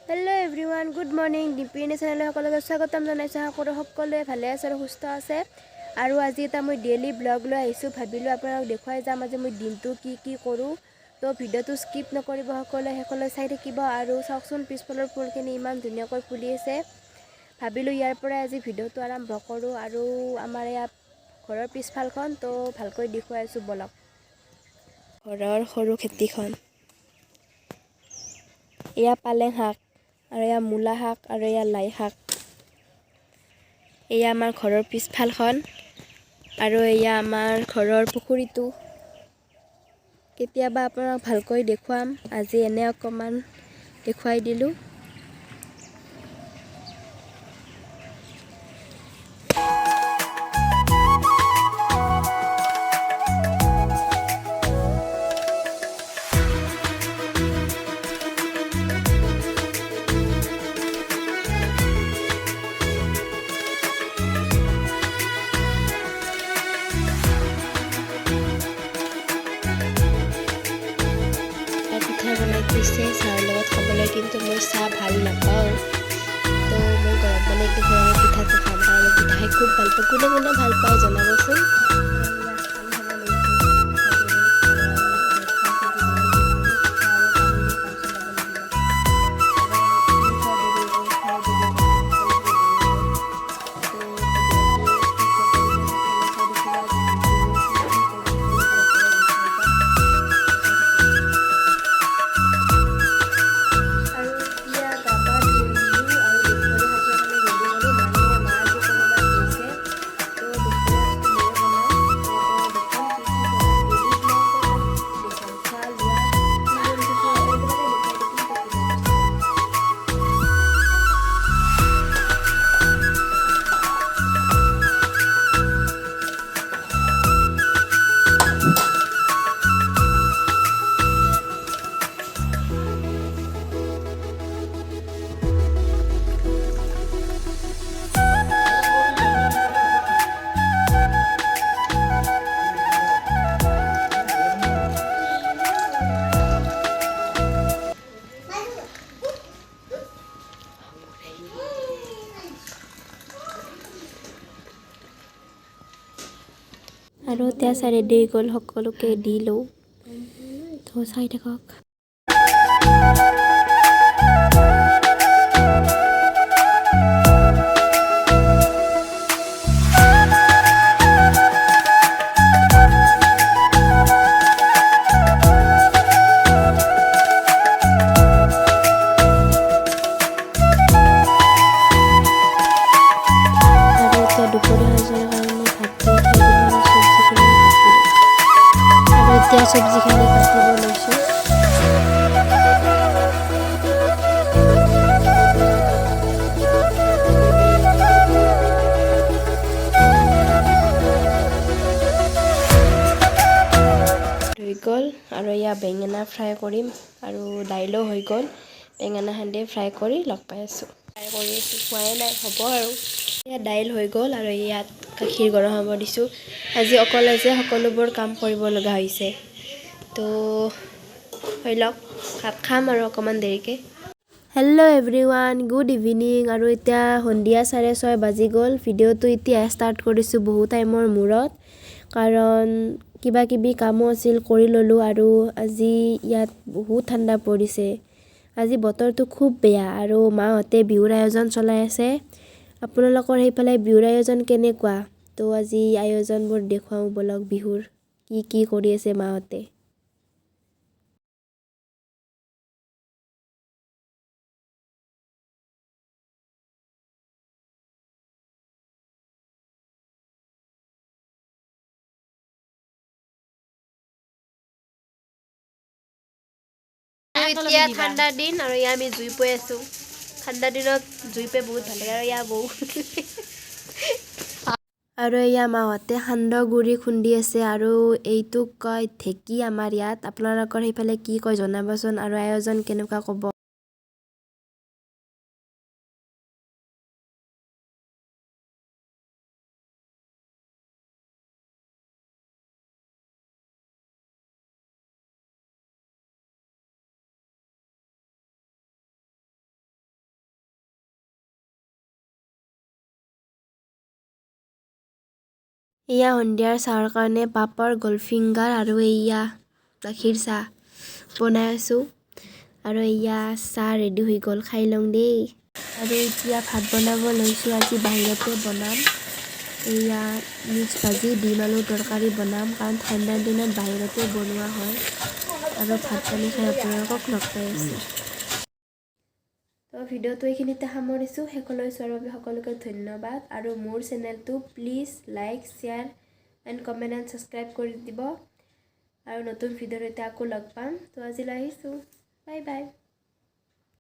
Hello' everyone, good morning. Dimpi চেনেলৰ সকলোকে স্বাগতম জনাইছোঁ। আশা কৰোঁ সকলোৱে ভালে আছে আৰু সুস্থ আছে। আৰু আজি এটা মই ডেইলি ব্লগ লৈ আহিছোঁ। ভাবিলোঁ আপোনালোক দেখুৱাই যাম আজি মই দিনটো কি কি কৰোঁ। তো ভিডিঅ'টো স্কিপ নকৰিব, সকলোৱে শেষলৈ চাই থাকিব। আৰু চাওকচোন, পিছফালৰ ফুলখিনি ইমান ধুনীয়াকৈ ফুলি আছে। ভাবিলোঁ ইয়াৰ পৰাই আজি ভিডিঅ'টো আৰম্ভ কৰোঁ। আৰু আমাৰ ইয়াত ঘৰৰ পিছফালখন তো ভালকৈ দেখুৱাই আছোঁ, বলক। ঘৰৰ সৰু খেতিখন, এয়া পালেং শাক আৰু এয়া মূলা শাক আৰু এয়া লাই শাক। এয়া আমাৰ ঘৰৰ পিছফালখন আৰু এয়া আমাৰ ঘৰৰ পুখুৰীটো। কেতিয়াবা আপোনাক ভালকৈ দেখুৱাম, আজি এনে অকণমান দেখুৱাই দিলোঁ। পিঠা বনাই থৈছে চাহৰ লগত খাবলৈ, কিন্তু মই চাহ ভাল নাপাওঁ। তো মই গৰম পানী একদম পিঠাটো খাম, কাৰণ মই পিঠা খাই খুব ভাল পাওঁ। কোনে কোনে ভাল পায় জনাবচোন। আৰু এতিয়া গা পা ধুই আহিলোঁ আৰু দুপৰীয়া সাজৰ কাৰণে ৰেডি হ'লোঁ। মানে মা আজি ক'ৰবাত গৈছে, তো দুপৰীয়া সাজটো ময়ে বনাওঁ। তো দেখুৱাম কি কি বনাম, ডেইলি ব্লগত দেখুৱাম, খোৱা লোৱা কি কৰিছোঁ এইবিলাকে দেখুৱাই থাকিম। তো ভিডিঅ'টো চাই। আৰু এতিয়া চাই ৰেডি হৈ গ'ল, সকলোকে দি লওঁ, তো চাই থাকক। আৰু এতিয়া দুপৰীয়া সাজৰ কাৰণে ভাতটো উঠাই দিলোঁ আৰু চব্জিখিনি কাটিলোঁ। আৰু এতিয়া চব্জিখিনি কাটিব লৈছোঁ। হৈ গ'ল। আৰু এয়া বেঙেনা ফ্ৰাই কৰিম আৰু দাইলো হৈ গ'ল। বেঙেনা খান্দি ফ্ৰাই কৰি লগ পাই আছোঁ। ফ্ৰাই কৰি আছোঁ, খোৱাই নাই, হ'ব। আৰু এয়া দাইল হৈ গ'ল আৰু ইয়াত গাখীৰ গৰম হ'ব দিছোঁ। আজি অকলে যে সকলোবোৰ কাম কৰিব লগা হৈছে। তো হৈ লওক, ভাত খাম আৰু অকণমান দেৰিকৈ। Hello' everyone, good evening. আৰু এতিয়া সন্ধিয়া 6:30 বাজি গ'ল। ভিডিঅ'টো এতিয়া ষ্টাৰ্ট কৰিছোঁ বহু টাইমৰ মূৰত, কাৰণ কিবা কিবি কামো আছিল, কৰি ল'লোঁ। আৰু আজি ইয়াত বহুত ঠাণ্ডা পৰিছে, আজি বতৰটো খুব বেয়া আৰু মাহঁতে বিহুৰ আয়োজন চলাই আছে। আপোনালোকৰ সেইফালে বিহুৰ আয়োজন কেনেকুৱা? তো আজি আয়োজনবোৰ দেখুৱাওঁ ব'লক, বিহুৰ কি কি কৰি আছে মাহঁতে। এতিয়া ঠাণ্ডা দিন আৰু ইয়াত আমি জুই পুৱাই আছোঁ। ঠাণ্ডা দিনত জুই পুৱাই বহুত ভাল লাগে। আৰু ইয়াৰ বৌ আৰু এয়া মাহঁতে সান্দহ গুড়ি খুন্দি আছে। আৰু এইটোক কয় ঢেঁকী আমাৰ ইয়াত। আপোনালোকৰ সেইফালে কি কয় জনাবচোন। আৰু আয়োজন কেনেকুৱা ক'ব। এয়া সন্ধিয়াৰ চাহৰ কাৰণে পাপৰ, গ'ল্ডফিংগাৰ আৰু এয়া গাখীৰ চাহ বনাই আছোঁ। আৰু এয়া চাহ ৰেডি হৈ গ'ল, খাই লওঁ দেই। আৰু এতিয়া ভাত বনাব লৈছোঁ, আজি বাহিৰতে বনাম। এয়া মিক্স ভাজি, ডিম আলু তৰকাৰী বনাম, কাৰণ ঠাণ্ডাৰ দিনত বাহিৰতে বনোৱা হয়। আৰু ভাত পানী খাই আপোনালোকক লগ পাই আছোঁ। তো ভিডিঅ'টো এইখিনিতে সামৰিছোঁ। শেষলৈ চোৱাৰ বাবে সকলোকে ধন্যবাদ। আৰু মোৰ চেনেলটো please like, share and comment and subscribe কৰি দিব। আৰু নতুন ভিডিঅ'ৰ সৈতে আকৌ লগ পাম। তো আজিলৈ আহিছোঁ, বাই বাই।